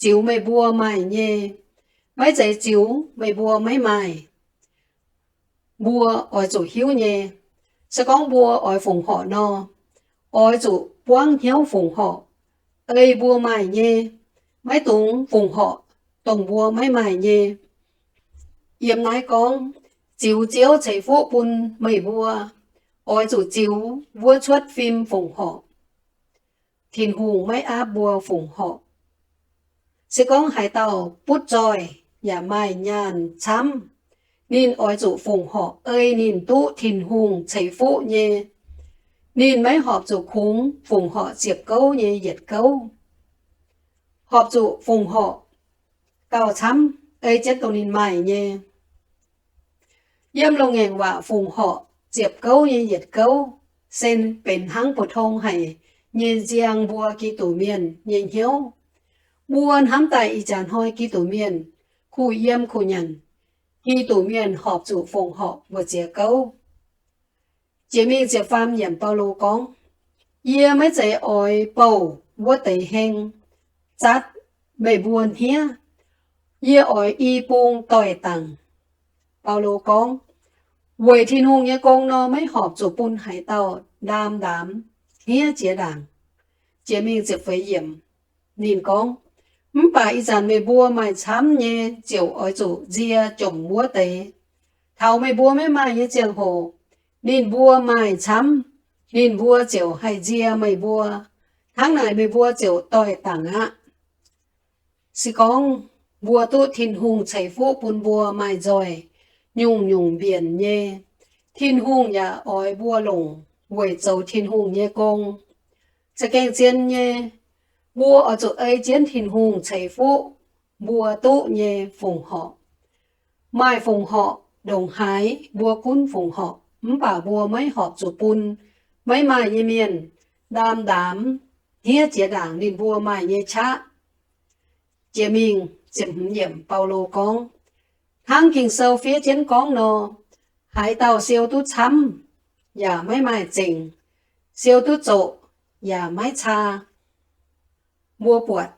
ziux meih mbuo maaih nyei, maiv zeiz ziux meih mbuo maiv maaih. Mbuo oix zuqc hiuv nyei, se gorngv mbuo oix fongc horc nor, oix zuqc buangv hnyouv fongc horc, ei mbuo maaih nyei, maiv dungx fongc horc dongh mbuo maiv maaih nyei. Yiem naaiv gorngv, ziux Ziouv ceix fuqv bun meih mbuo, oix zuqc ziux wuov cuotv fim fongc horc. Tin-Hungh maiv aapv mbuo fongc horc. Se gorngv haaix dauh butv zoih yaac maaih nyaanh camv, ninh oix zuqc fongc horc ei ninh duqv Tin-Hungh ceix fuqv nyei. Ninh maiv horpc zuqc kungx fongc horc ziepc gouv nyei yietc gouv. Horpc zuqc fongc horc gauh camv ei jienv dongh ninh maaih nyei. Yiem loz-ngaengc waac fongc horc ziepc gouv nyei yietc gouv se benx hnangv mbu'tong haic nyei nziang mbuo Giduc mienh nyei hnyouv. Mbuo hnamv daaih ih jaax hnoi Giduc mienh kuh yiem kuh nyanc, Giduc mienh horpc zuqc fongc horc mbu'ziex gouv. Jiex mingh ziepc faam yiemc Baulo gorngv, Yie maiv zeiz oix bouh wuov deix heng zatv meih mbuo hniev. Yie oix i bung doix dangc. Baulo gorngv, weic Tin-Hungh nyei gong nor, maiv horpc zuqc bun haaix dauh ndaam ndaamx hniev jiex ndaangc. Jiex mingh ziepc feix yiemc, ninh gorngv, mv baac ih zanc meih mbuo maaih camv nyei ziouc oix zuqc nzie jomc wuov deix. Taux meih mbuo maiv maaih nyei ziangh hoc, ninh mbuo maaih camv, ninh mbuo ziouc haih nzie meih mbuo. Hnangv naaic meih mbuo ziouc doix dangc aqv. Se gorngv mbuo duqv Tin-Hungh ceix fuqv bun mbuo maaih nzoih nyungc-nyungc mbienc nyei, Tin-Hungh yaac oix mbuo longc weic zoux Tin-Hungh nyei gong. Za'gengh zien nyei, mbuo oix zuqc ei jienv Tin-Hungh ceix fuqv mbuo duqv nyei fongc horc. Maaih fongc horc ndongc haaix mbuo gunv fongc horc, mv baac mbuo maiv horpc zuqc bun maiv maaih nyei mienh ndaam ndaamx hniev jiex ndaangc ninh mbuo maaih nyei qaqv. Jiex mingh, Baulo gorngv, hnangv Ging-Sou fiev jienv gorngv nor, haaix dauh siou duqv camv yaac maiv maaih zengc, siou duqv zoqc yaac maiv caa. Mbuo buatc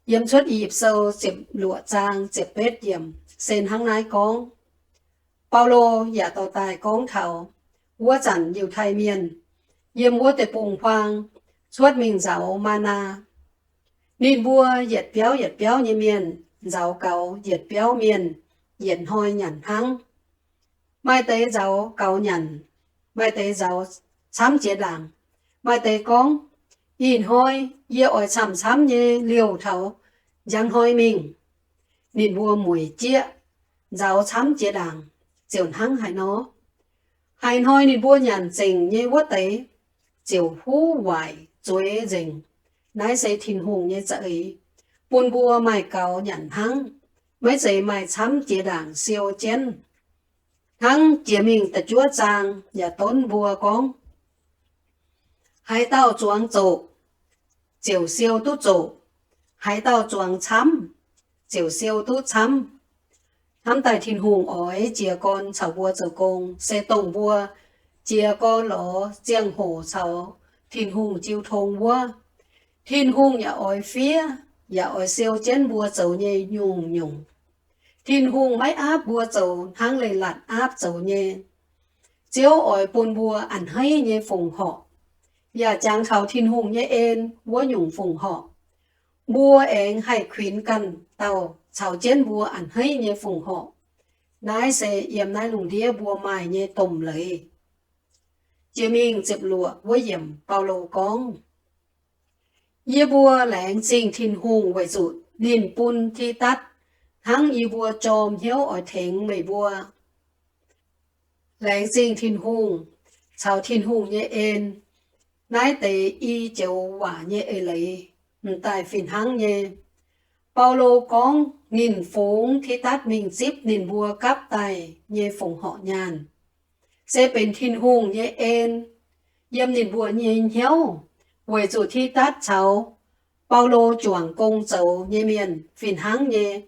yiem Cuotv I^yipv Sou ziepc luoqc zaang ziepc betv yiemc se hnangv naaiv gorngv. Baulo yaac dorh daaih gorngv taux wuov zanc Yiutai Mienh yiem wuov deic-bung-huaang cuotv mingh nzauz maa^naa. Ninh mbuo yietc biauv yietc biauv nyei mienh nzauz gaux yietc biauv mienh yietc hnoi nyanc hnangv. Maaih deix nzauz gaux nyanc, maaih deix nzauz camv jiex ndaangc. Maaih deix gorngv, ih hnoi yie oix camv-camv nyei liouh taux njang hnoi mingh. Ninh mbuo mueic jieqv, nzauz camv jiex ndaangc, ziouc hnangv haaix nor. Haaix hnoi ninh mbuo nyanc zengc nyei wuov deix, ziouc huv waaic zueiz nzengc. Naaiv se Tin-Hungh nyei za'eix bun mbuo maaih gaux nyanc hnangv, maiv zeiz maaih camv jiex ndaangc siou jienv. Hnangv jiex mingh da'juov zaang yaac donv mbuo gorngv, haaix dauh zuangx zoqc, ziouc siou duqv zoqc. Haaix dauh zuangx camv, ziouc siou duqv camv. Hnamv daaih Tin-Hungh oix jiez gorn caux mbuo zoux gong, se dongh mbuo jiez gorn lorz ziangh hoc caux Tin-Hungh jiu tong wuov. Tin-Hungh yaac oix fiev, yaac oix siou jienv mbuo zoux nyei nyungc-nyungc. Tin-Hungh maiv aapv mbuo zoux hnangv leiz-latc aapv zoux nyei. Ziouv oix bun mbuo a'hneiv nyei fongc horc, yaac jangx taux Tin-Hungh nyei en wuov nyungc fongc horc. Mbuo aengx haih kuinx ganh dauh caux jienv mbuo a'hneiv nyei fongc horc. Naaiv se yiem naaiv lungh ndiev mbuo maaih nyei domh leiz. Jiex mingh ziepc luoqc wuov yiemc Baulo gorngv, yie mbuo laengz zingh Tin-Hungh weic zuqc ninh bun Tidatv hnangv yie mbuo jorm hnyouv oix tengx meih mbuo. Laengz zingh Tin-Hungh caux Tin-Hungh nyei en. Naaiv deix i joux waac nyei eix leiz m'daaih fih hnangv nyei. Baulo gorngv ninh fungx Tidatv mingh zipv ninh mbuo gapv daaih nyei fongc horc nyaanh, se benx Tin-Hungh nyei en yiem ninh mbuo nyei hnyouv, weic zuqc Tidatv caux Baulo juangc gong zoux nyei mienh fih hnangv nyei.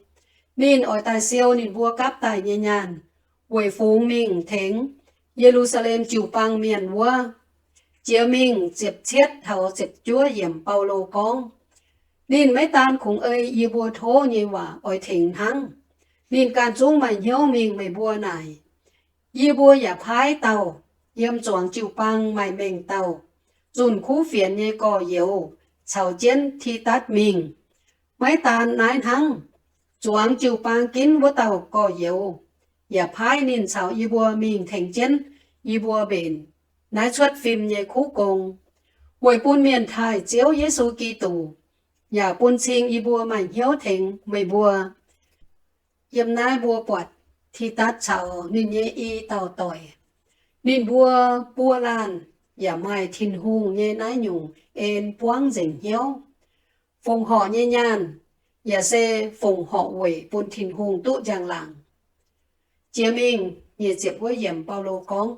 Ninh oix daaih siou ninh mbuo gapv daaih nyei nyaanh weic fungx mingh tengx Ye^lu^saa^lem jiu-baang mienh wuov. Jiex mingh ziepc cietv taux ziepc juov yiemc Baulo gorngv, ninh maiv daan kungx ei yie mbuo tov nyei waac oix tengx hnangv. Ninh ganh zungv maaih hnyouv mingh meih mbuo naaic. Yie mbuo yaac paaiv dauh yiem zuangx jiu-baang maaih mengh dauh zunh kuv fienx nyei gorx-youz caux jienv Tidatv mingh. Maiv daan naaiv hnangv, zuangx jiu-baang ginv wuov dauh gorx-youz yaac paaiv ninh caux yie mbuo mingh tengx jienv yie mbuo mbenc naaiv cuotv fim nyei kuv gong, weic bun mienh taaih Ziouv Yesu Giduc, yaac bun cing yie mbuo maaih hnyouv tengx meih mbuo. Yiem naaiv mbuo buatc Tidatv caux ninh nyei i dauh doic. Ninh mbuo buo laanh yaac maaih Tin-Hungh nyei naaiv nyungc en buangv nzengc hnyouv. Fongc horc nyei nyaanh yaac se fongc horc weic bun Tin-Hungh duqv njang-laangc. Jiex mingh nyic ziepc wuov yiemc Baulo gorngv,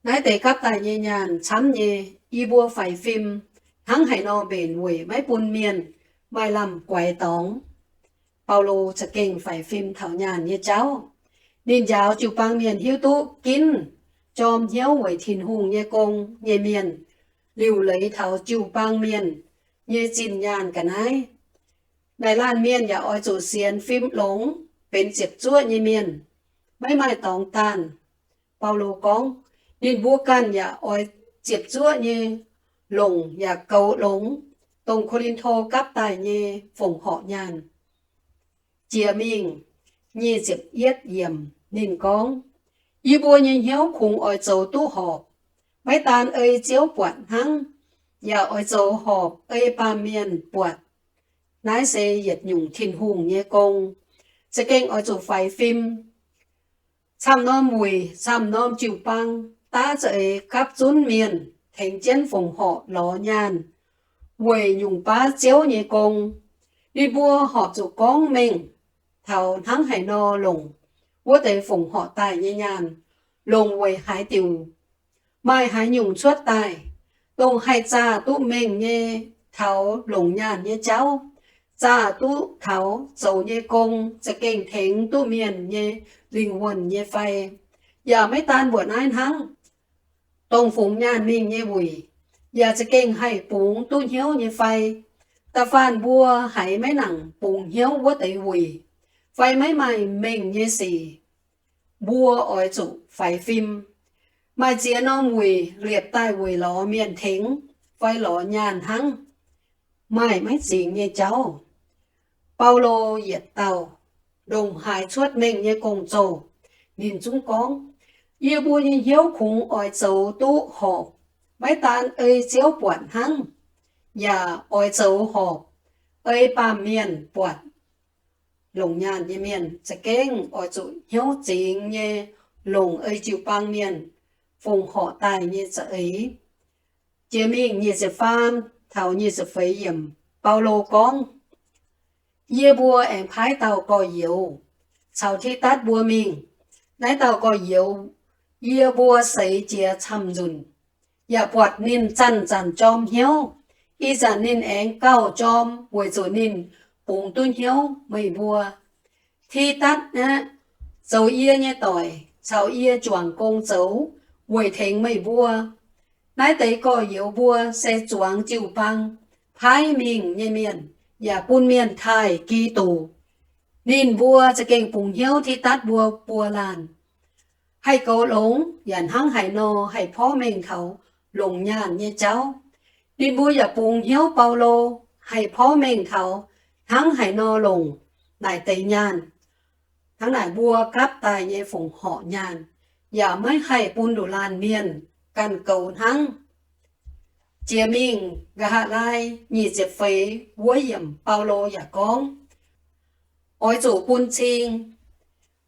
naaiv deix gapv daaih nyei nyaanh camv nyei. Yie mbuo faix fim hnangv haaix nor mbenc weic maiv bun mienh maaih lamh guaix dorngx. Baulo za'gengh faix fim taux nyaanh nyei jauv. Ninh njaaux jiu-baang mienh hiuv duqv ginv jorm hnyouv weic Tin-Hungh nyei gong nyei mienh liuc leiz taux jiu-baang mienh nyei zinh nyaanh ga'naaiv. Naaic laanh mienh yaac oix zuqc sienx fim longx, benx ziepc zuoqv nyei mienh, maiv maaih dorngx daanh. Baulo gorngv, ninh mbuo ganh yaac oix ziepc zuoqv nyei longc yaac goux longx dongh Ko^lin^to gapv daaih nyei fongc horc nyaanh. Jiex mingh nyic ziepc yietv yiemc ninh gorngv, yie mbuo nyei hnyouv kungx oix zoux duqv horpc, maiv daan ei Ziouv buatc hnangv, yaac oix zoux horpc ei baamh mienh buatc. Naaiv se yietc nyungc Tin-Hungh nyei gong, za'gengh oix zuqc faix fim. Camv norm wuic, camv norm jiu-baang, daav za'eix gapv zunv mienh tengx jienv fongc horc lorz nyaanh weic nyungc baav Ziouv nyei gong. Ninh mbuo horpc zuqc gorngv mengh taux hnangv haaix nor longc wuov deix fongc horc daaih nyei nyaanh, longc weic haaix diuc, maaih haaix nyungc cuotv daaih, dongh haih zaah duqv mengh nyei taux longc nyaanh nyei jauv, zaah duqv taux zoux nyei gong za'gengh tengx duqv mienh nyei lingh wuonh nyei fai. Yaac maiv daan mbuoqc naaiv hnangv, dongh fungx nyaanh mingh nyei wuic yaac za'gengh haih bungx duqv hnyouv nyei fai. Da'faanh mbuo haiz maiv nangc bungx hnyouv wuov deix wuic fai maiv maaih mengh nyei sic, mbuo oix zuqc faix fim. Maaih ziex norm wuic liepc daaih weic lorz mienh tengx fai lorz nyaanh hnangv, maaih maiv zingx nyei jauv. Baulo yietc dauh ndongc haaix cuotv mengh nyei gong-zoh. Ninh zungv gorngv, yie mbuo nyei hnyouv kungx oix zoux duqv horpc, maiv daan ei Ziouv buatc hnangv, yaac oix zoux horpc ei baamh mienh buatc. Longc nyaanh nyei mienh za'gengh oix zuqc hnyouv zingx nyei longc ei jiu-baang mienh fongc horc daaih nyei za'eix. Jiex mingh nyic ziepc faam taux nyic ziepc feix yiemc, Baulo gorngv, yie mbuo aengx paaiv dauh gorx-youz caux Tidatv mbuo mingh. Naaiv dauh gorx-youz yie mbuo seix jiex camv-nzunc, yaac buatc ninh zanc-zanc jorm hnyouv. Ih zanc ninh aengx gauh jorm weic zuqc ninh bungx duqv hnyouv meih mbuo. Tidatv aeqv, zoux yie nyei doic caux yie juangc gong zoux weic tengx meih mbuo. Naaiv deix gorx-youz mbuo se zuangx jiu-baang paaiv mingh nyei mienh, yaac bun mienh taaih Giduc. Ninh mbuo za'gengh bungx hnyouv Tidatv mbuo buo laanh. Haih goux longx yaac hnangv haaix nor haih porv mengh taux longc nyaanh nyei jauv. Ninh mbuo yaac bungx hnyouv Baulo haih porv mengh taux hnangv haaix nor longc naaic deix nyaanh. Hnangv naaic mbuo gapv daaih nyei fongc horc nyaanh yaac maiv haih bun nduqc laanh mienh ganh goux hnangv. Jiex mingh nqa'haav laai nyic ziepc feix wuov yiemc Baulo yaac gorngv, oix zuqc bun cing.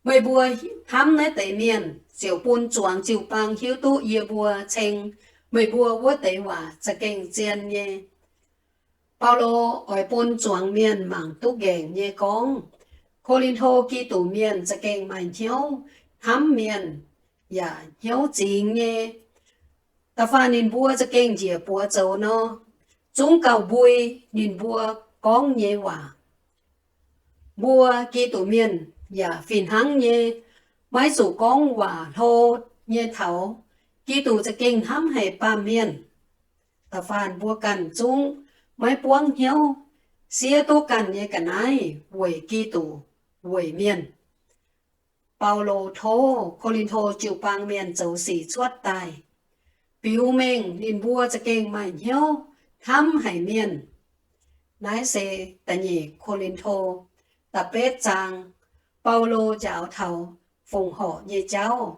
Meih mbuo hnamv naaiv deix mienh ziouc bun zuangx jiu-baang hiuv duqv yie mbuo ceng meih mbuo wuov deix waac za'gengh zien nyei. Baulo oix bun zuangx mienh mangc duqv nqaengc nyei gorngv, Ko^lin^to Giduc mienh za'gengh maaih hnyouv hnamv mienh yaac hnyouv zingx nyei. Da'faanh ninh mbuo za'gengh njiec buoz zoux nor, zungv gauh mbui ninh mbuo gorngv nyei waac. Mbuo Giduc mienh yaac fih hnangv nyei, maiv zuqc gorngv waac hlo nyei taux Giduc za'gengh hnamv haic baamh mienh. Da'faanh mbuo ganh zungv maiv buangv hnyouv siev duqv ganh nyei ga'naaiv weic Giduc, weic mienh. Baulo tov Ko^lin^to jiu-baang mienh zoux sic cuotv daaih, biux mengh ninh mbuo za'gengh maaih hnyouv hnamv haic mienh. Naaiv se da'nyeic Ko^lin^to da'betv zaang, Baulo njaaux taux fongc horc nyei jauv.